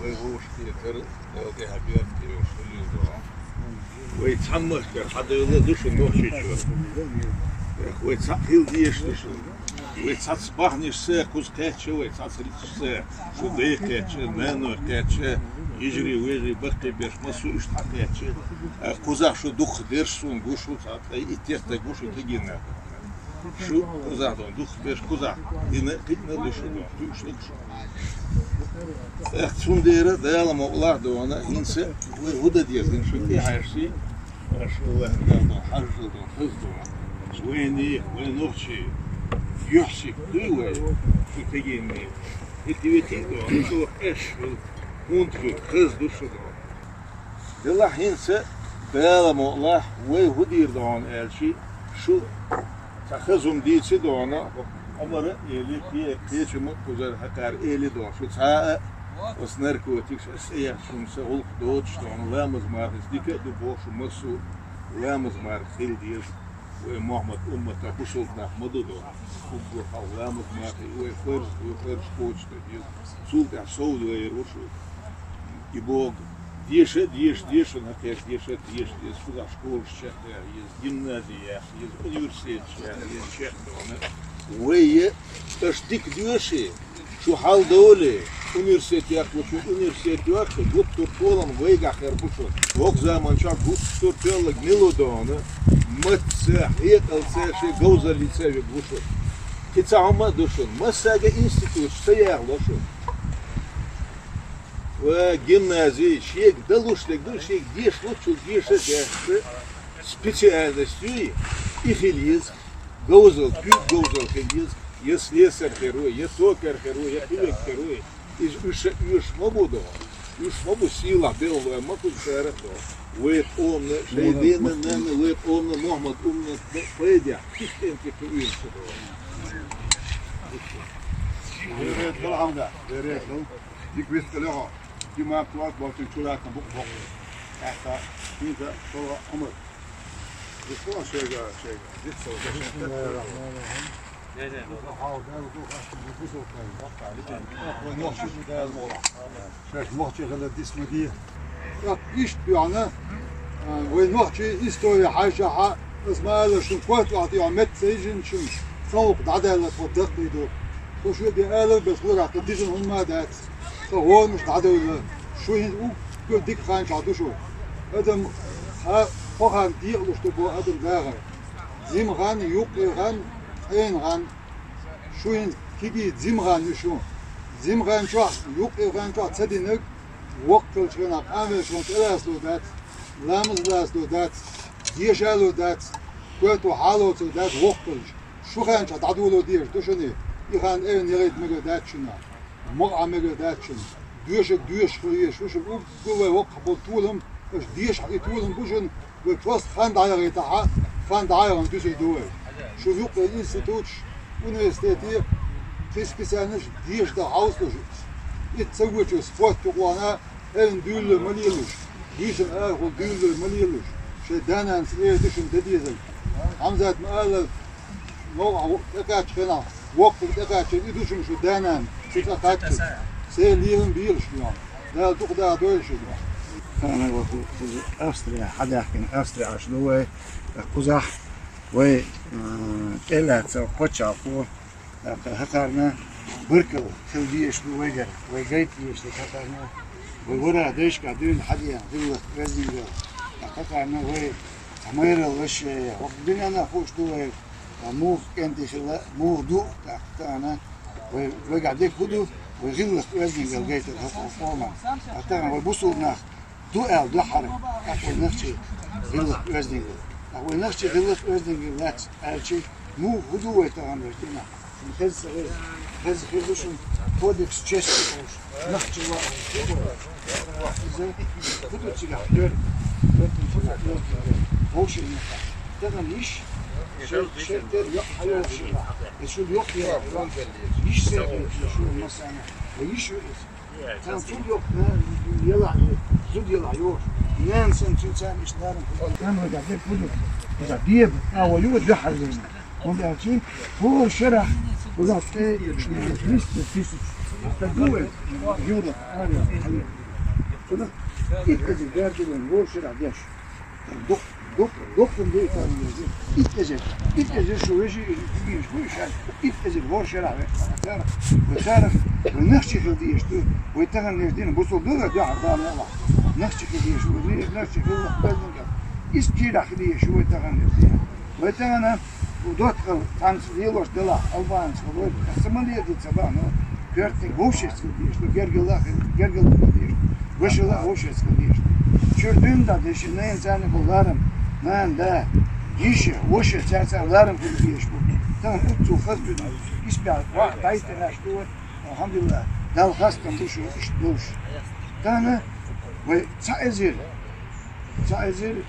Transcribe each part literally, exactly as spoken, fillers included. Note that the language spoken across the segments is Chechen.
Вай вовшахкхетар, Дала тӀехьа беркате йолуш хилийла. Вай цхьана махкара хьадевлла ду шуна Нохчийчоь. Вай цхьаъ хила дезаш ду шуна. Вай цхьацца бахьанашца кхуза кхаьчча, вай цхьацца рицкъашца, шу дай кхаьчча, наной кхаьчча, йижарий, вежарий, баккхий бераш массо а иштта хьакхаьчча, кхузахь шу дукхахдерш суна гуш ву, цхьа ткъе итт стаг ву шу кегий нах. Шу кхузахь дона, дукхахберш кхузахь дина а, кхиъна а ду шу дона, кхуьуш ду шу. Цундела Дала мукъалахь дона, хӀинца вай хӀун дан деза, хӀинца шу тӀехьаьжча, аш валлахӀи, Дала дона, хьажжал дона, хаза дона. Вайний, вай нохчий, юьхь-сибат дуй вай, шу кегийнийн. Итт ветий дона, шу эш хила, хӀунда хила, хаза ду шу дона. Делахь хӀинца Дала мукъалахь, вай хӀун дийр дона аьлча, шу цхьа хаза хӀума дийци дона, Ӏумара а эли, кхе-, кхечу ма кхузара хьакхара эли дона, шу цхьа а оцу наркотикаш а, цӀе еш хӀума сан гӀуллакх доцуш дона, ламаз-марханца дика а ду боху шу массо а, ламаз-марха хила деза. Вай Мухьаммад умматах бусалба нах ма ду дона. Уггар хьалха ламаз-марха, вай фарз, вай фарз кхочушдан деза. Цул тӀаьхьа сов лоьйр ву шу. И боху, деша а деша, дешан хьакхетта деша а деша, деза, кхузахь школаш чекхъяха еза, гимнази яха еза, университеташ яха еза чекхдона. Вай е, аша дика доьший, шу хьал долий, университет яккхалучу университет йоккхий, гуттар а толам вайгахь хир бу шуна. ХӀокху заманчохь гуттар а тоьлларг мила ву дона, матца, хьекъалца, шен говзаллица верг ву шуна. Кхин цхьа хӀума а ду шуна, массаьрга институташ ца яхало шуна. Ва гимнази, шега далуш дерг ду, шега деша лучул деша а дешца, специальность юй, и хила еза, говзал, куьйга говзал хила еза, я слесарь хир ву, я токарь хир ву, я кхин верг хир ву, иза уьш а оьшуш ма бу дона, уьш ма бу сийлахь белхалой, ма кхуза цара а дона. Вай къомана, шайн дена, нанна, вай къомана, Мухьаммад умматана пайдехь, кхин кхин тӀе кхин оьшуш а дона. Беркат хила хьуна, беркат хила. Дика вист хила хьо. Диман класс бохучун чуратна букъ боккху. Аьхта, хӀинца, шолгӀа, Ӏумар. Дика шайга, шайга. Дика со. Бисмиллахир-рахманир-рахим. Хьал, Дала ду, хьал, ду, хьал, ду, хьал, ду. Вай нохчий ду, Дала мукъалахь. Шаьш нохчий хилар дисма де. ТӀаккха иштта бехьана, а, вай нохчий истори хьаьжчахьа, аса ма аллара, шун корта охьатаьӀна метта ца йижина шун цхьа гӀуллакх дӀадаьлла тхо даккхий ду. Тхо шуьга де алар бес лур ду, тхан дижина хӀума а дац. Тхан гӀорамаш дӀадевлла. Шу хӀинца уггар дика хан чохь ду шу. Адам хьа-, кхо хан декъалуш ду боху адам дахар. Зима хан, юккъе хан, къена хан. Шу хӀинца кегий зима хан ю шун. Зима хан чохь, юккъе хан чохь ца динарг, воккхалчу хенахь къанвеллачу хенахь тӀелацало дац, ламаз лацало дац, дешало дац, коьрто хьалоцало дац воккхалчу. Шу хан чохь дӀадоло дезаш ду шуна, и хан эвна ялийта мегар дац шуна, мукъа Ӏа мегар дац шуна. Доьшург доьшуш хила везаш ву шуна, уггар вай воккхахь болу толам, аша дешахь и толам бу шуна, вай просто хан дӀаяхийтахьа, хан дӀаяхана дуьсур ду вай. Шу юккъе институташ, университете, кхин специальносташ деша дан хьовсалуш, итт ца вочу спорт юкъана, эвна дуьйлалур ма лелалуш, буьйсанна арахула дуьйлалур ма лелалуш, шайн да-нанас эр ду шуна де дезарг. Хьамзат ма аллара, новкъахь тӀекхаьччу хенахь, воккхаг тӀекхаьчча, и ду шуна шу да-нана, шу цӀа кхаччалц. Церан лерам белаш ду хьуна. Дала дукха даха дойла шуьга. Тахана вай кху-, кхуза Австрия, хьадаьхкина Австрия Ӏаш ду вай. Кхузахь вай, м, тӀелаьцна пачхьалкхо, тӀаккха хӀокхарна баркалла хила дезаш ду вайгара, вай гайта дезаш ду хӀокхарна. Вай вара дайшкахь дуьйна хьадеана, гӀиллакх-оьздангалла. ТӀаккха хӀокхарна вай цхьа майралла лаш, хӀокху дуьненна хууш ду вай, муха кӀентий хилла, муха ду, тӀаккха тахана вай, вайгахь дерг хӀун ду, вай гӀиллакх-оьздангалла гайтар хӀокху къоман. ТӀаккха тахана вай бусулба нах ду аьлла дуьххьара, тӀаккха вай нохчий гӀиллакх-оьздангалла. ТӀаккха вай нохчий гӀиллакх-оьздангалла лаьцна аьлчи, муха хӀун ду вай тахана вай динахь? Шуна хеза ца хеза, хеза хир ду шуна кодекс чести олуш, нохчалла иза хӀун ду цигахь дер, дер цигахь дер, вовшийн юкъахь. Тахана йиш, шер, шер тера йоӀ хьайогӀуш ю. Иза шуна йоккха яра, йиш сехьа шуна массарна. Вай йиш ю иза. Царна цуьнан йоккха нана елахь, зуда елахь йохуш. Нана санна цуьнан царна иштта ларам хуьлу. Нана вайгахь дерг хӀун ду? Иза деба, агӀо ю дуьххьарлина. ХӀунда аьлча хӀора шарахь Куда ты? Двести тысяч. Такое. Юра, Аня, Аня. Куда? Ит эзир бердилен, воршера деш. Док, док, док, там де там. Ит эзир. Ит эзир шу вежи, ит эзир шу вежи. Ит эзир воршера. Вай цар, вай цар, вай нахчи хил деш, вай таган деш дин, бусул дила, да, да, да. Нахчи хил деш, вай нахчи хил деш. Ис пира хил деш, вай таган деш. Вай тагана, удоткал, танц лелош дела, албанец, вай, самолет дица ба, но, кертни вовшецкал деш, но, гергела, гергела деш, вешела вовшецкал деш. Чурдун да деш, наен цани буларам, наен да, гише, воше цаца ларам кул деш бу. Тан уцу хазбин, испя, ва, дайте наш, что, алхамдулилла, дал хастам душу, иш душ. Тана, вай, ца эзир, ца эзир,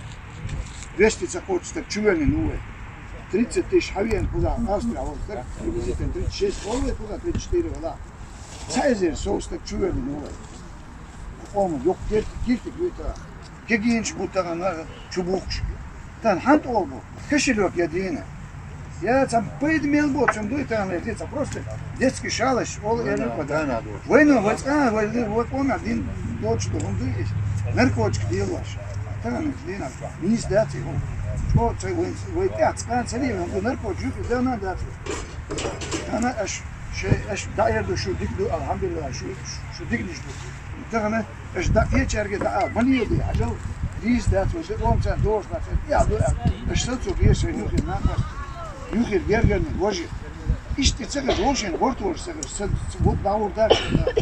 Двести ца кочу стаг чувелни нуве. Тридцать тысяч хавиен куда Австрия, вот так, приблизительно тридцать шесть, олве куда тридцать четыре вала. Ца эзир со стаг чувелни нуве. Ома, ёк, кирти, кирти, кирти. Кегинч бутагана чубукш. Тан хант олбу. Кошелёк я дина. Я там поедмел бо, чем дуй там, я где-то просто детский шалаш, ол я не пода. Войну, войска, войны, вот он один, тот, что он дуй есть. Наркотик делаешь. Там, дина, не сдать его. Что, цей, вой, вой, пять, скан, цели, он наркотик, да, надо. Она аж, ше, аж, да, я душу, дик, ду, алхамдулилла, шу, шу, дик, не жду. Тагана, аш да, я чарга да, а, мани ди, ажал, лиз да, то, он цан, дош да, я, ду, аш са цу, я ша, юхи, на, юхи, гергерни, вожи. Ишти цага, вожи, ворт, вожи, цага, са, са, вот, да, вот, да, да.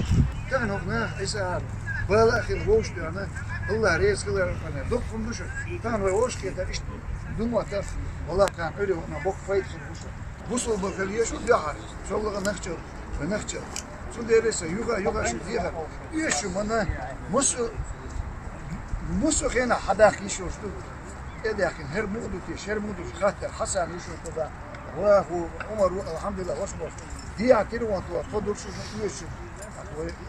Тагана, на, иса, бала, ахир, вож, да, на, Аллах, рез, кылар, на, док, кундуш, тан, вож, ке, да, ишти, дума, та, вала, кан, али, на, бок, файт, кундуш. Бусул бакал еш яхар. Соллага нахчал, нахчал. Су дересе, юга, юга шу дихар. Еш шу мана, мусу, мусу хена хадах еш шу. Эдахин, хер мугдути, шер мугдути, хаттар, Хасан еш шу куда. Ваху, Умар, алхамдулилла, ваш баш. Дия тирван туа, тодур шу, еш шу.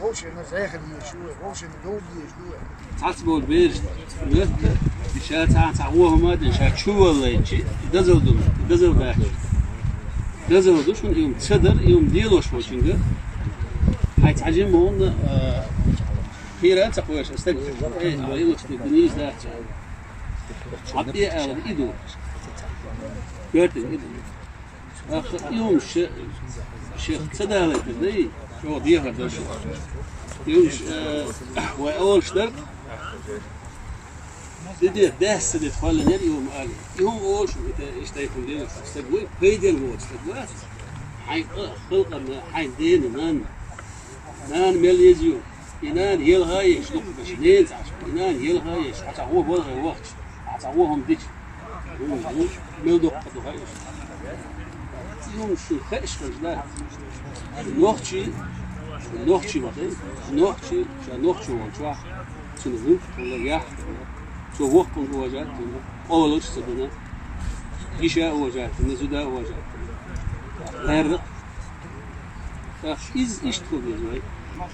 Вовшена зайхар еш шу, вовшена дов еш шу. Цац бол берш, мехта, иша цаан ца вохма, иша чуваллайчи, дазал ду, дазал бахч. Дазал ду, шун иум цадар, иум делош вочинга. Хай цажим мон, а, хира ца коеш, стаг, э, а, илош ти, дниз да. Ат е ала иду. Гертин иду. Ах, иум ше, шех ца далайта дай, чо дехар да шу. Иум ше, э, вай олш дар. Диде, десса дит халанер иум али. Иум олш, ите, иштай хун дел, стаг вай, пайдел вот, стаг вай. Хай, э, хылкам, хай ден, нан. Нан мел езю. Инан елгаеш, лукмаш, нен цаш. Инан елгаеш, аца гу болгай вахч. Аца гу хум дич. Мел докка духаеш. Иум шу хеш хеш да. Нохчи, нохчи ватай. Нохчи, ша нохчи вон чуа. Син вук, вала я. Со вок кун уважать, олуш садына. Иша уважать, не сюда уважать. Лерда. Так, из, ишт кул безвай. Вай,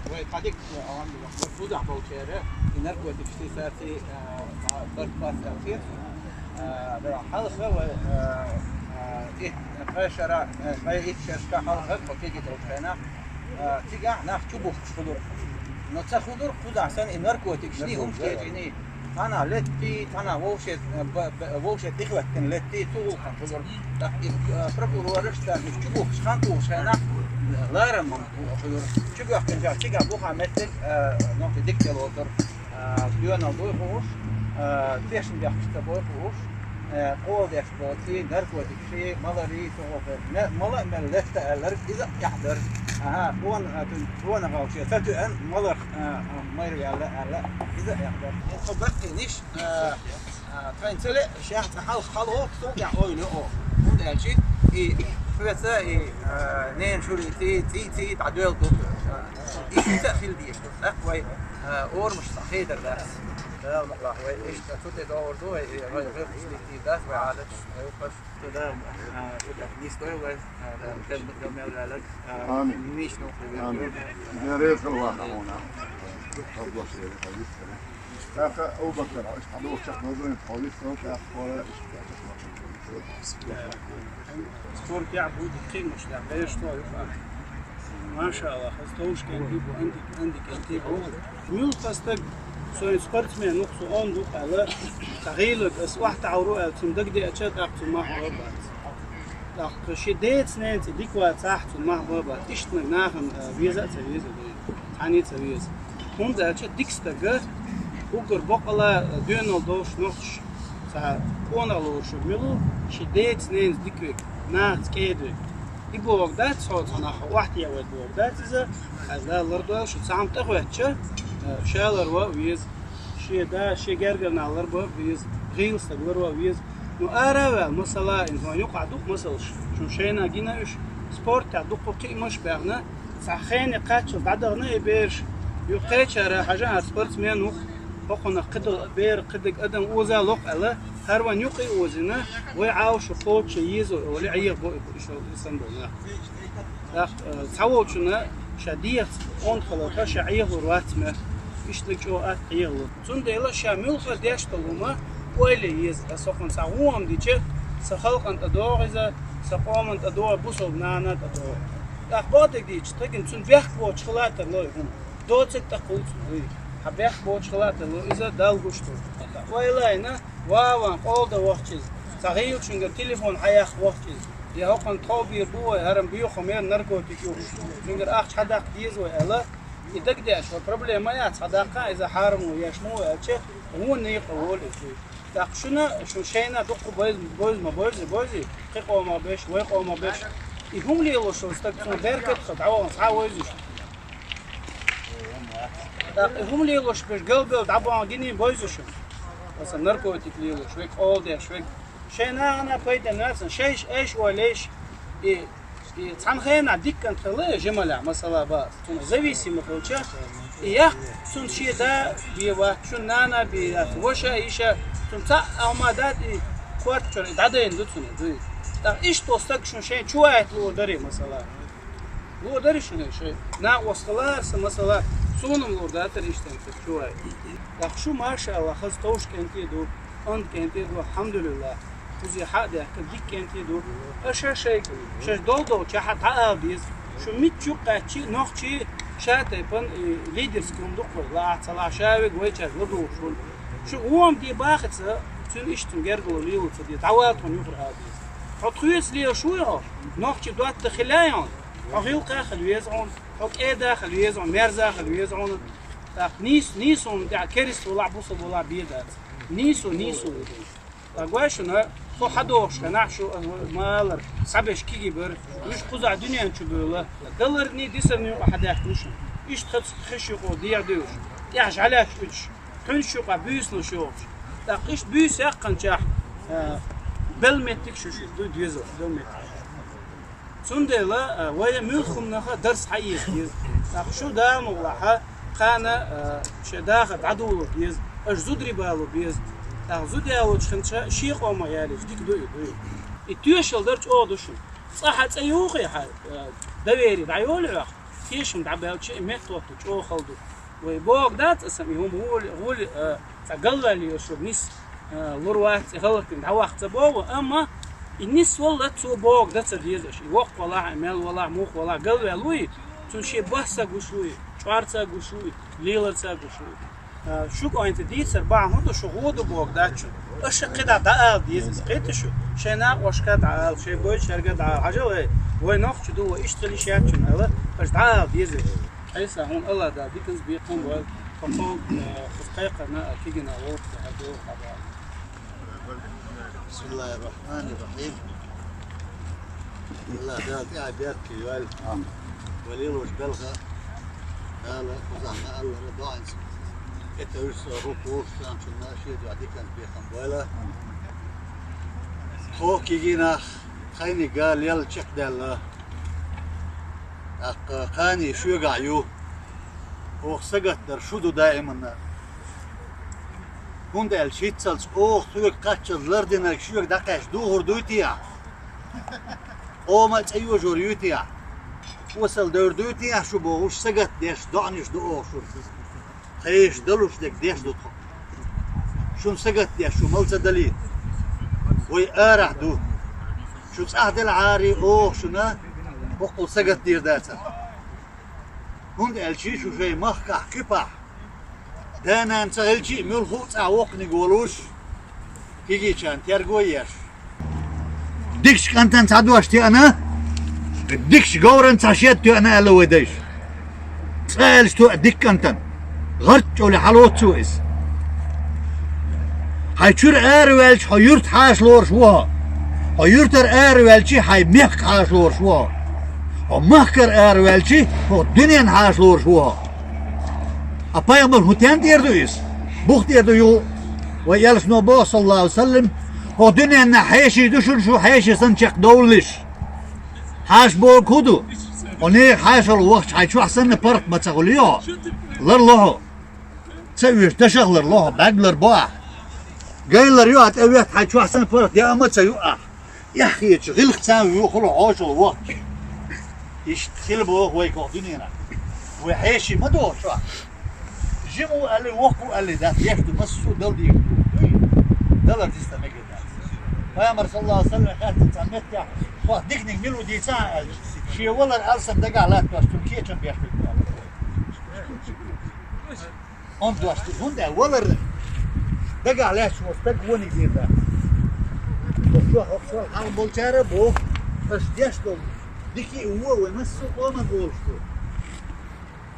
вай, кадик, алхамдулилла, вай, бузах болчере, и наркотик, что сати, э, а, борьба с алкоголем. Э, да, халха, вай, э, э, ит, вай шара, э, вай ит шершка халха, по кеги толчена. Э, тига нах чубух худур. Но ца худур, куда сан и наркотик, шни ум стечени. Тана летти, тана вовше, э, б-, б-, вовше тихлаттин летти, тугулхан худур. Так и, э, прокурорыш, так и чубух, шхан тугуш, хана, ларам, Чугахтан жа тига буха меттиг, э, нохи дик тел отур, э, дуянал буй хуш, э, тешин бяхшта буй хуш, э, кол деш боти, наркотик ши, малари, согофе, ме-, мала мел летта эллер, иза яхдар. Аха, дуан, э, тун, дуан гавши, сату эн малар, э, э, майр вяла, эла, иза яхдар. Хо бакки ниш, э, А, тайн целе, шахта хал, хал о, султя ойну о. Унда чи, и, хвеца, и, а, нен шури, ти, ти, ти, та дуэл тут. И, и, та хил диеш тут. Так, вай, а, ормуш, та хейдер да. Да, Аллах, вай, иш, та тут это орду, вай, и, вай, вай, ти, ти, да, вай, адет, вай, пас. Да, а, не стоило, а, да, да, да, да, да, а, Амин. Ниш, ну, Амин. Я резал ваха, она. Обложили, обложили. ТӀаккха Абу-Бакар, иштта хьадохуча хьадозойн хьовлиц, тӀаккха хьора иштта. Спорт яхь бу диккхимаш, да, беш то юха. Машаллах, хас товш кенти бу, анди, анди кенти бу. Муьлха стаг, сой спортсмен, нух со он ду, ала, тагилак, ас вахта авру, ала, цун дагде ача, тӀаккха цун мах бабац. ТӀаккха ши децненца диква цахь цун мах бабац. Иштна нахан, а, веза а ца веза, да. Цхьанне ца веза. ХӀунда аьлча дика стага, уггар бокъала доьналла долуш нохчаш, цхьа къонах лоруш мила ву, ши деца, ненаца дика вег, нахаца кӀеда вег. И бохург дац хьо цхьа нах охьатаьӀа вайта бохург дац иза, хьайза лардойла шу цхьа хӀума тӀехӀоьттича, ша ларва а веза, шен да, шен гергара нах ларба а веза, гӀийла стаг ларва а веза. Ну, ара а ваьлла, масала, ин хьуна юкъахь дукха масалш, шун шайна гина уьш, спортехь дуккха кхиамаш а баьхна, цхьа хене кхаччалц дӀадахана и бераш, юккхечара хьажа ар спортсмен ву, хӀокхунах кхидолу бер, кхидерг адам оза а локху аьлла, хӀара вайн юкъе а озийна, вай Ӏалашо кхочуш еза олий, Ӏехабо и, и шо, и санна болу нах. ТӀаккха, э, цхьаволчунна ша дехаца онда хиларх ша Ӏехалур вац мех, иштаниг чӀогӀа атта Ӏехалур. Цундела ша муьлхха деш долу хӀума ойла е еза, аса хӀокхунна цхьа гӀома дича, сан халкъана тӀедогӀу иза, сан къомана тӀедогӀу, бусалба нахана тӀедогӀу. ТӀаккха бакъдерг дийцича, стагана цунна бехк боцуш хила а тарло и хӀума. Доцург тӀаккха хуьлу цунна, дуй. Хьан бехк боцуш хила а тарло иза, Далла гуш ду. Ойла а йина, ван-ван къола дан вахча иза, цхьа гӀийлачуьнгара телефон хьаяккха вахча иза, я хӀокхунна тхов бийр бу вай, хӀара-м боьха хӀума яра, наркотик ю, цуьнгара ахча хьадаккха деза вай аьлла, и дагадеъча, вай проблема яц, хьадаккха иза хьарам ву, еш ма ву аьлча, вон некъа волу иза. ТӀаккха шуна, шун шайна дуккха бойз-, бойза ма бойзи, бойзи, кхин къомах беш, вай къомах беш. И хӀума лелош волу стаг цунна беркат а хила, дӀавахана схьа а войзуш. ТӀаккха и хӀума лелош берш галбевлла дӀабахана гиний бойзуш. Аса наркотик лелош, век къола деш, век. Шайн нахана пайда нацан, шайш айш ойла еш, и, и цхьана хенахь дика кӀант хилла, Жамалехь, масала, бац. Цунах зависимо хилча, и яккха цунна шен да бен вац, шун нана бен яц, ваша, йиша, цунна цхьаъ а хӀума дац, и корта чуьра и дӀадайна ду цунна, дуй. ТӀаккха иштта стаг шун шайн чу ваийта луур дарий, масала. Луур дарий шуна шайн? Накъост хилар сан, масала, суна-м луур дацара иштта стаг чу ваийта. ТӀаккха шу, машалла, хаза товш кӀентий ду, онда кӀентий ду, алхьамдулиллахӀ. Кхузахь а даьхкина дика кӀентий ду. Аша шайга, шаьш долу долчохь а дӀаала деза. Шу мичча юккъаьччи, нохчий, ша тайпана, и, лидерский хӀума ду-кх вай, лаахь ца лаахь, ша вега вайчаьрга ладугӀуш волу. Шу гӀома де бахица, цуьнан иштта гергарло лело ца деза. ДӀавала тхуна юхара ала деза. Хьо тхоьца лелаш вуй хьо? Нохчий дотта хила а йолу? Хьо гӀиллакха а хила веза хьуна, хьо кӀеда а хила веза хьуна, мерза а хила веза хьуна. ТӀаккха нийс-, нийсонан тӀехь керист валахь, бусалба валахь бен дац. Нийсо, нийсо ву. Ткъа гой шуна, хьо хьадогӀуш хенахь шу, а, ма-аллара, схьаберш кегий бара, уьш кхузахь дуьнен чу бевлла. Даларний, дисарний юкъа хьадаьхкина шуна. Иштта хаза хиш юкъа дегӀ девлаш, тӀехь жӀаьлеш уьдуш, кхуьнаш юкъа буьйсанаш йохуш. ТӀаккха иштта буьйса яьккхинчохь, а, белла меттиг шу, шу дуй деза, белла меттиг. Цундела, а, вай муьлхха хӀуманах дарс хьаэца деза. ТӀаккха шу Дала мукъ лахь, кхана, а, шайн дахар дӀадоло беза, аша зударий бало беза. ТӀаккха зуда ялочу хенахь шен къомах ялийча дика ду и, дуй. И тоьшалла дар чӀогӀа ду шуна. Цкъа хьан цӀе юххе хьан, а, доверие дӀайолу хьох, тешам дӀабаьлча, и меттахӀотто чӀогӀа хала ду. Вай бохург дац аса, и хӀума гӀоли, гӀоли, а, цхьа галваьлла йолуш верг нис, а, лур вац, и хӀаллакдина дӀаваккха ца боху, амма и нисвалла цо бохург дан ца дезаш. И воккха валахь, и мел валахь, муха валахь, галваьлла вуй, цунна шен басса гуш вуй, чӀорца гуш вуй, леларца гуш вуй. А, шуьга ойнца дийцар бахьана хӀун ду, шу гӀо ду бохург дац шуна. Аша кхидӀа дӀаала деза иза, кхетий шу? Шайн накъошка дӀаала, шайн бойчаьрга дӀаала. Хьажал, эй, вай нохчий ду, вай иштта ца лиш яц шуна аьлла, аша дӀаала деза иза. Ӏийса, хьуна Аллах Дала диканца бекхам бойла, хьо кху, э, кхуза кхайкхарна а, кегийна а вовшах хьан догӀу хьан бала. بسم الله الرحمن الرحيم. Аллах Дала тӀаьхье беркате йойла. Амин. Вай лелош белхан Дала кхузахь ма-аллара доӀанца. КӀета уьш со хӀума вовшахчунна шен дуьхьа диканца бекхам бойла. Амин. Тхо кегийнах тхайниг лелла чекхдаьлла. ТӀаккха кхане шуьгахь ю. Оха сагатдар шу ду даиманна. ХӀунда аьлча хӀинццалц оха соьга кхаччалц лардинарг шуьга дӀакхаьчча духур дуй те ахь? Къоман цӀе йожор юй те ахь? Осал девр дуй те ахь шу бохуш сагатдеш, доӀанаш ду оха шуна. Тхайша далуш дерг деш ду тхо. Шуна сагатдеш шу мала ца далийта. Вай арахь ду. Шу цӀахь делахьара оха шуна боккъал сагатдийр дацара. ХӀунда аьлча шу шайн махкахь, куьпахь, да-нана ца хилча а, муьлхха а цӀахь воккханиг волуш, кегийчарна терго а еш. Дикачу кӀантана цхьа дош тоьъна, дикачу говрана цхьа шед тоьъна аьлла вай дайша. Цкъа аьлча тоьа дика кӀантана. ГӀарччале хьалоццо иза. Хьайн чуьра араваьлча, хьо юьрта хьаша лоруш ву хьо. Хьо юьртара араваьлча, хьайн мехка хьаша лоруш ву хьо. Хьо махкара араваьлча, хьо дуьненна хьаша лоруш ву хьо. Ткъа пайхамар хӀун тен тӀера ду иза? Бух тӀера ду юха? Вай элчано боху, саллаллаху Ӏалайхи ва саллам, хӀокху дуьненна хьеший ду шуна, шу хьеший санна чекхдовлалаш. Хьаша бохург хӀун ду? Хьо нехан хьаша вахча хьайн чохь санна паргӀат ма ца хуьлий хьо? Ларло хьо. Ца оьшу дашах ларло хьо, бӀаьрг ларбо ахь. Гай ларйо ахь, тӀе вехта хьайн чохь санна паргӀат яа ма ца юу ахь. Эхь хеташ, гӀиллакх царна вуьйхула хьошалгӀа вахча. Иштта хила боху вай кху дуьненахь. Вай хьеший ма доху чохь. Жима ву аьлла, воккха ву аьлла дац, деш ду, массо а дала дийр ду. Дуй? Далар дистан мегар дац. Пайхамар, саллаллаху Ӏалайхи ва саллам, хаьттина цхьана меттехь, хьох диканиг мила ву дийцахьа аьлча, шен валар алсам дагахь латтош, цунна кечам беш верг ву аьлла. Амма дош ду, хӀунда аьлча валар дагахь лаьтташ волу стаг вониг дийр дац. Хьо чохь, хьо чохь хьалха болчара а боху, аша деш долу дика а, вон а вай массо а къоман олуш ду.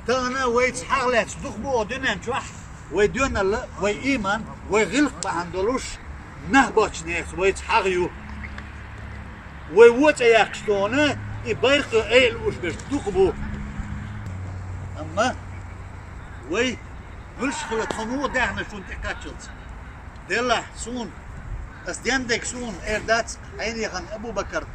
Тахана вайца хьагӀ лаьтташ дукха бу оха дуьнен чохь, вай доьналла, вай ийман, вай гӀиллакх бахьана долуш, нах боцчу нехан вайца хьагӀ ю. Вай вон цӀе яккхаш тахана, и байракх айа лууш берш дукха бу. Амма вай муьлш хила тхо муха даьхна шуна тӀе кхаччалц? Делахь, суна, ас дендег суна эр дац, хьайнехана Абу-Бакар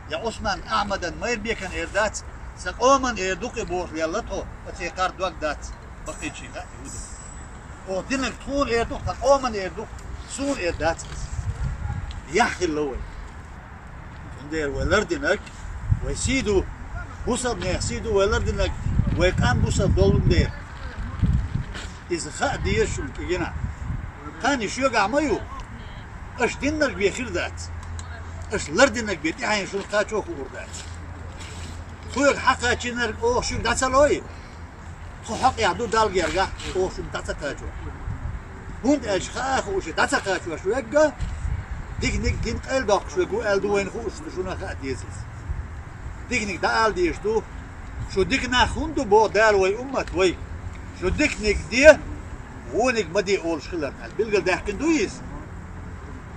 я Ӏусман Ахьмадан майрбекан эр дац, сан къоман эр ду-кх и бохуш лелла тхо, аса кхар дог дац, баккхийчийн хаьа и хӀун ду. Оха динарг тхуна эр ду, тхан къоман эр ду, суна эр дац аса. Яхь хилла вай. Цундела вай лардинарг, вай сий ду, бусалба нехан сий ду вай лардинарг, вай къам бусалба долун дела. Иза хаа деза шуна кегийнахь. Кхана и шуьгахь ма ю. Аша динарг бен хир дац. Аша лардинарг бен тӀаьхьенна шуна кхачо а хуур дац. Тхоьга хьакхачийнарг оха шуьга дӀа ца лой? Тхо хьокъехь ду Далла гергахь, оха шуна дӀа ца кхачо. ХӀунда аьлча хаа а хууш, дӀа ца кхачош верг, диканиг дина къайладоккхуш верг ву аьлла ду вайна хууш, шуна хаа деза иза. Диканиг дӀаала дезаш ду. Шу дика нах хӀунда ду боху Дала вай уммат вайга? Шу диканиг де, вониг ма де олуш хиларна аьлла, билгалдаьккхина ду иза?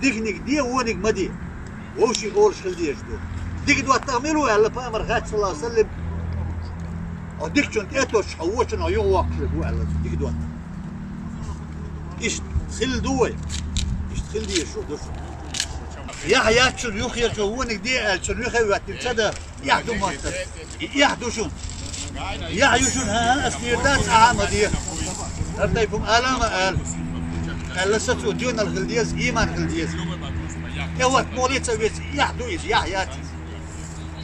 Диканиг де, вониг ма де. Вовшийн олуш хила дезаш ду. Дика доттагӀа мила ву аьлла, пайхамар хаьттина, саллаллаху Ӏалайхи ва саллам, хьо дикачунна тӀе а тосуш, хьо вочунна хьо юхавоккхуш верг ву аьлла, дика доттагӀа. Иштта хилла ду вай. Иштта хила дезаш ду шу. Яхь яц шуна юххерчо, вониг де аьлла, цунна юххе а хӀоьттина ца дан. Эхь ду моттар. И эхь ду шуна. Яхь ю шуна, хӀан-хӀа, ас дийр дац, ахьа а ма де. ХӀара тайпа хӀума ала а ма ала. Аьлла сацо, доьналла хила деза, ийман хила деза. ТӀе ватта моле ца веза, эхь ду иза, яхь яц иза.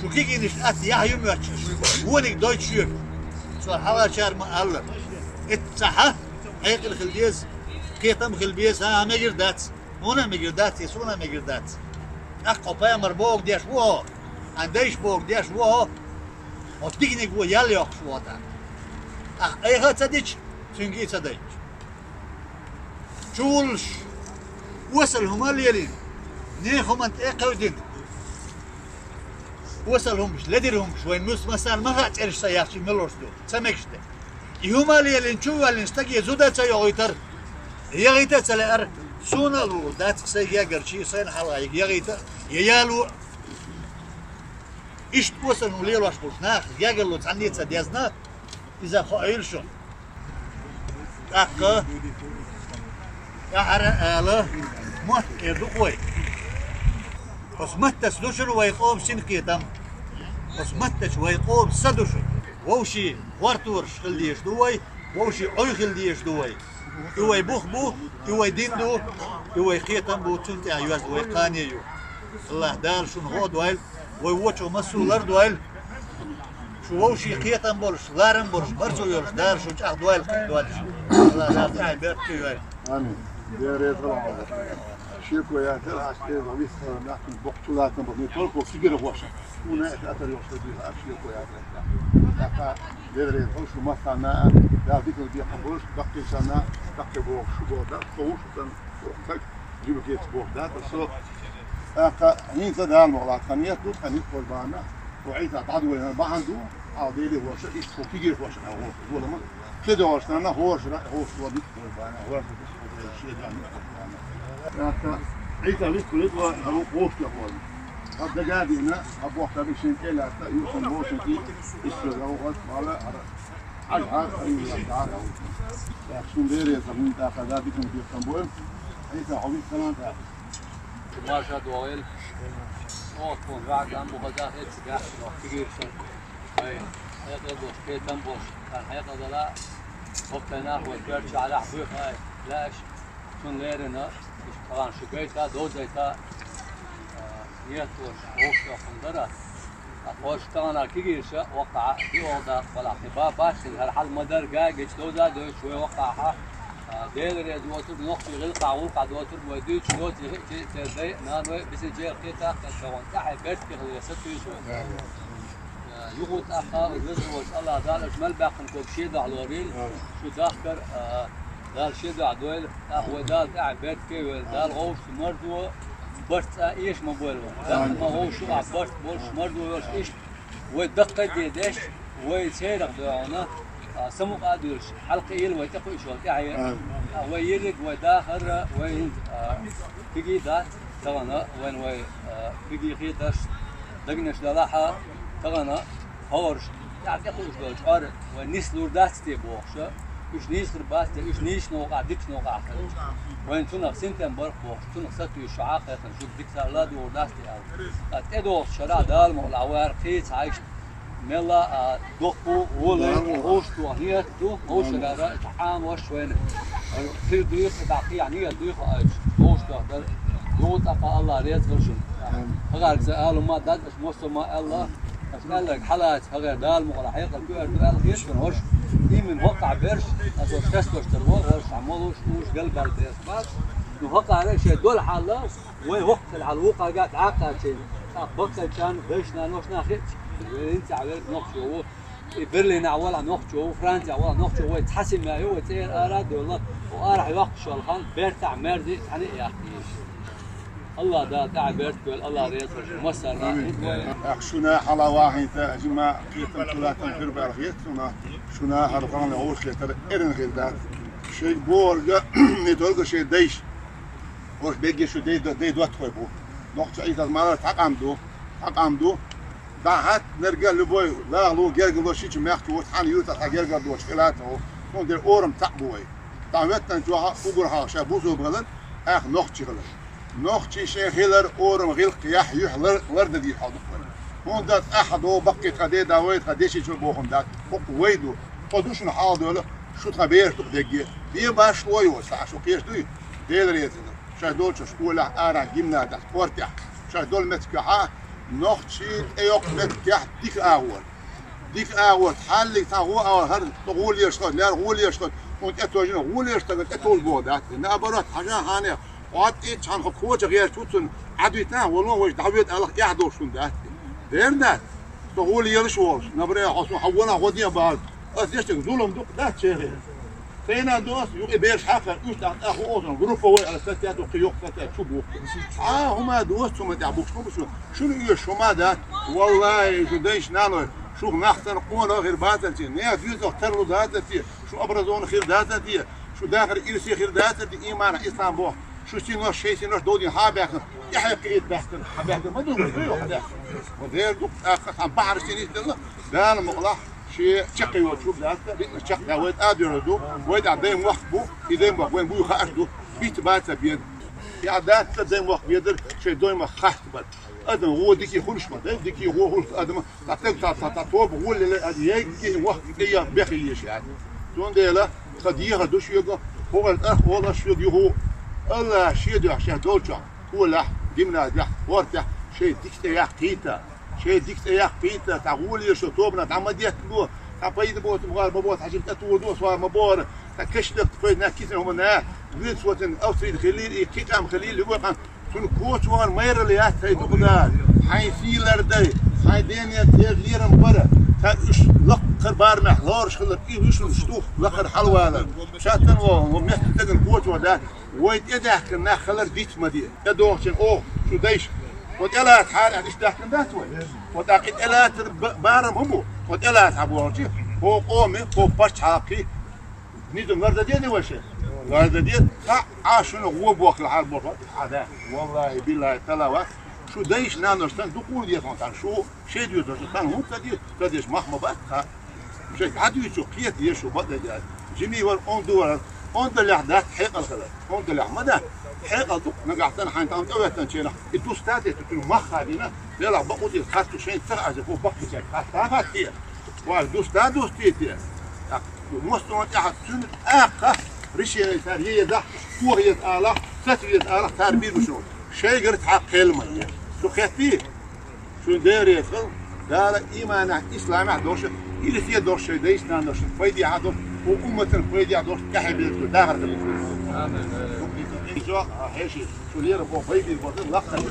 Шу кегийнаш атта яхь ю моьттуш, вониг дойту шуьга. Цо хьалхарчара ма аллара. Эцца хьа, хьекъал хила деза, кхетам хила беза, хӀан-хӀа, мегар дац. Хьуна а мегар дац, и суна а мегар дац. ТӀаккха хьо пайхамар бохург деш ву хьо, хьан дайша бохург деш ву хьо, хьо диканиг ву ял йоккхуш ву хьо тӀаккха. Ахь айхьа а ца дича, цуьнга и ца дайтича. Чу вуллуш, осал хӀума а лелийна, нехан хӀуманна тӀе а кхевдина, осал хӀумаш, ледара хӀумаш, вайн муьлхха массарна ма хаьа цӀераш ца яхча мила луш ду, ца мегаш де. И хӀума а лелийна, чу а воьллина стаге зуда а ца йогӀуьйтура, яхийта а ца лаьара, суна а лур дац-кх сайн гергарчий, сайна хьалхайиг яхийта а, я яло а. Иштта осал хӀума лелош болчу нахах гергарло цхьанне а ца дезна, иза хоийла шуна. ТӀаккха тӀаьхьара а ала, мотт эр ду-кх вай. Оцу маттаца ду шуна вай къоман синкхетам. Оцу маттаца вай къоман са ду шуна. Вовшийн хӀортораш хила дезаш ду вай, вовшийн Ӏуй хила дезаш ду вай. И вай бух бу, и вай дин ду, и вай кхетам бу, цунна тӀехь йоьзна вай кхане ю. АллахӀ Дала шуна гӀо а дойла, вай вочух массо а лардойла. Шу вовшийн кхетам болуш, ларам болуш, марцо йолуш, Дала шу чӀагӀдойла, кхин а дойла шу. АллахӀ Дала тӀаьхье беркате йойла. Амин. Дера реза хилва хьуна. Шеко яцар, аз хеза вист хилар нах, боккхача латам бахне, только кигирхоша. Уна это атар йош хилар, аз шеко яцар. ТӀаккха Дера реза хилва шун массарна, Дала дикал бекхам болаш, баккхийчарна, баккхий бохуш шу боху да, тхо вуш сан, так, жима кец боху да, со, тӀаккха хӀинца Дала мукъ лахь, тхан ният ду, тхан ният кхойбана, тхо Ӏийса дӀадоьллина бахьана ду, хьал Деле хӀорша, иштта тхо кигирхоша, хӀорша, зулама, кхидолаш нана, хӀорша, хӀорша, хӀорша, Ӏийса вист хилийта вай, хӀара вукху вовшах волу. Хьан дагадийна, хьан бохка бишин кӀелаьцна, юхун вовшахкий, иштта вовшах бала, хьара, хьажа, хьара, хьара, хьара. ТӀаккха шун Дера реза хилва, тӀаккха да дикан бекхам бойла. Ӏийса хьо вист хилан тӀаккха. Маша догӀийла. Оццул ваьӀдан бу хаза хетта гахь, кигийршан. Ай, хьекъал долуш, кхетам болуш, тхан хьекъал дала, хӀокху тайнах вай коьртачу Ӏалахь буьйху ай, лаьаш, цунна леррина, иштта тахана шу гайта, довзайта, а, ният долуш, вовшахкхуна дара. Ткъа кхо шу тахана кигийрша, ваккхахьа, диъолгӀа дакъа балахь, кхин ба бац, хӀара хьал ма-дарра гай гича довза а девзаш, вай ваккхахьа, а, Дела реза воцург, нохчий гӀиллакхахь, гӀуллакхахь доцург вай дуьйцуш доций хиъча, церан дай а, нана вай а, бисина чӀегӀа кхетахь, тхан тахана тӀаьхье бертахь хила веза, сатуьйсу вай. Юха тӀаккха веза волчу АллахӀ Дала аша мел баьккхина ког шен дуьхьа лорийла, шу дахкар, а, Дала шен дуьхьа дойла, тӀаккха вай Дала тӀаьхье беркате а войла, Дала вовшашна марзо, барт цкъа а эша ма бойла вайн. Дала ма вовшах а барт болуш, марзо йолуш иштта, вай даккхий а де деш, вай церах доьгӀна, а, самукъа а дуьллуш, хьалакхиийла вай тӀекхуьуш йолу тӀаьхье. А, вай йиллиг, вай дахар, вай хӀинца, а, кигий дац, тахана вайна вай, а, кигий хеташ, дагнаш далахьа, тахана хӀорш, тӀаьхьа тӀекхуьуш долчу Ӏор вай нислур дац те бохуша, уьш нийса хир бац те, уьш нийсачу новкъахь, дикачу новкъахь хир. Вайна цунах синтем барх бохуш, цунах сатуьйсуш шу Ӏа а кхайкхина, шуьга дика царла а дугӀур дац те аьлла. Ткъа тӀедогӀучу шарахь Дала мукъ лахь вай хӀара кхийца хьаьжча, мелла а, доккху, волайна, вовшахтоха ният ду, вовшагара Ӏамош вайна. Хир дуьйху, тӀаккха кхехьа ният дуьйху аьлча, вовшахтоха дара. Юха тӀаккха АллахӀ реза хила шуна. ХӀокхаьрца ала хӀума дац, аша массо а ма аьлла, аша аьлларг хьалаца, хӀокхеран Дала мукъ лахь хьекъал коьрта ду аьлла хеташ хӀорш, имина хӀоккхахь берш, аса тесалуш тара вон хӀорш, хьан молуш, уьш галбаьлла деза бац. Ну, хӀокхара шайн долу хьал, вай хӀокху хилла хьал вукхарга дӀа а кхачийна, тӀаккха баккхийчарна, дайшна, наношна а хиъча, вай хӀинца а верг нохчо ву. И Берлинехь валахь нохчо ву, Францехь валахь нохчо ву, вай цхьа семья ю, вай цӀера ара а девлла, хӀокху арахь йоккхуш йолу хан бертахь, маьрзий, цхьаьна а яхкийша. АллахӀ Дала тӀаьхье беркате войла, АллахӀ реза хила шуна массарна а. Амин. ТӀаккха шуна хьала вахийта, жима кхетам чулатам хир баьлла хета суна, шуна хӀара гӀална гӀовшхетар эрна хир дац. Шайга бохург, не только шайн дайша, хӀорш бегге шу дай, дай доттагӀий бу. Нохчо Ӏийсас ма-аллара цхьа къам ду, цхьа къам ду. ДӀахӀоттинарг любой лахало, гергарло шича мехкачу ву, цхьана юьртахь цхьа гергара доцуш хила а ца ву, цундела орам цхьаъ бу вай. ДӀахӀоьттинчохь а уггар хьалха ша бусалба хилар, тӀаккха нохчи хилар. Нохчи шайн хилар орам, гӀиллакх, яхь, юьхь лар, лар дагийта хьал ду-кх вай. ХӀунда аьлча тӀаьхьа догӀу баккхий тхан ден-да вай, тхан дешича бохург дац, хӀокху вай ду. Тхо ду шуна хьал дойла, шу тхан бераш ду-кх дегге. Бен баш ло йоцу, ша шу кхеш дуй? Дела реза хила. Шайн долчу школехь, арахь, гимназехь, спортехь, шайн долу меттигехь, нохчийн тӀейоккху меттигехь дика агӀор. Дика агӀор, хьаллиг цхьа гӀо агӀор, хӀара гӀолеш хила, лер гӀолеш хила, хӀунда тӀетожина гӀолеш стагана тӀетовжа боху дац. Наоборот, хьажа хьанех, Ӏад итт хьан хӀокху коча гӀерташ ву цунна, Ӏадвитина, валло, вайша дӀавоьду алах, эхь долуш хӀума дац. Верна дац? Со гӀоле елаш волуш, набре хьо сон хьан ванах гӀо ден бахьа. Ас дешнарг зулам ду-кх, дац, чехе. Сайна доцу, юкъе бераш хьаькхна, уьш тӀаккха тӀаккха хӀокху групповой ала статья ду, кхин йоккха статья чу бу. Цхьа а хӀума доцу, цу ма тӀехь букш ма бу шу. Шуна оьшу хӀума дац. Валлахи, шу дайша, наной, шух нах санна къонах хир бацарчий, нехан доьзалх тарлу дацарчий, шу образованный хир дацарчий, шу дахар ирсе хир дацарчий, иман, ислам боху. Шу синош, шайн синош довдийна хьан а баьхкина, тӀаьхье кхиийта баьхкина, хьан баьхкина ма ду, ма ду йоху баьхкина. Ва дера ду, тӀаккха цхьана бахьарш синий делла, Дала мукъалахь, шен чекхйолчу хӀума дац, ритмаш чекхдеш вай тӀа а доьрзур ду, вай тӀехь даймохк бу, и даймохк вайн буй хууш ду, битта бац а бен. Я дац даймохк бедар, шайн даймохк хаста бара. Адам гӀо дикий хуьлуш ма дай, дикий гӀо хуьлуш адам, цхьа стаг, цхьа, цхьа, цхьа тоба гӀоле лелла адам, егги вахка тӀе ян бехе езаш яц. Цундела тхан дехар ду шуьга, хӀокхуьнан тӀаккха олу ас шуьга юха. АллахӀа шен дуьхьа шен долчохь, школехь, гимназехь, спортехь шайн дика тӀе яккхийта. Шайн дика тӀе яккхийта, цхьа гӀоле шо тобанах дӀа ма деттало, Хьа пайда боцу, мугӀар ма боцу, хьажим тӀе тур ду, суар ма бора. Ткъа кешнак тхой нах кисна хӀума на, вин социн Австрийда хилийла, и кхин тӀам хилийла, юго хан. Цуьнан коча вахана майралла яц тхай дукха дара. Хьайн сийлар дай, хьайн денен тера лерам бара. Ткъа уьш лакхара барамехь лоруш хилар, и вуьшун штух лакхара хьалвалар. Шатан вогӀу, вон метта дагана коча ваха дац. Вай тӀедаьхкина нах хилар диц ма де. ТӀедогӀучун оха шу дайша. Хьо тӀелатахьара аьлла, иштта даьхкина дац вай? Хьо тӀаккха и тӀелатар ба-, барам хӀун бу? Хьо тӀелатахьа бохучи, хьо къоми, хьо пачхьалкхи. Низам ларда деди вай шен? Ларда деди. Хьа, а шуна гӀо бохла хьар бохла. Хьа да. Валлахи, биллахи, талава. Шу дайша, нанош сан дукхур деза хьуна сан. Шу шей дуьйцуш, сан хӀунда ца деза? Ца деза мах ма бац хьа. Шайга хьадуьйцу, кхета еза шу бакъдерг аьлла. Жимий вара, онда вара, ондаллехь дац хьекъал хилар. Ондаллехь ма дац. Хьекъал ду, нагахь санна хьайна тӀам тӀе веттан ченах. И дуста а детту, цуьнан мах а дина, велахь бакъу деза, харцу шайна ца хаза, хӀу баккхичаьрга хатта а хаттера. Вай дуста а дустийте. Так, мостагӀа тӀехьа цуьнан тӀаккха, решение цара езахь, кохьеза алахь, сацавеза алахь, цара бийр бу шуна. Шайгара цхьа кхел ма е. Шу кхетий? Шуна Дела реза хила, Дала иманехь, исламехь долуш, ирсе долуш шайн дайша-наношна пайдехьа долуш, хӀу умматана пайдехьа долуш тӀаьхье беза шу дахар хила. Амин. Шу лера бо байбир бо, лакхара.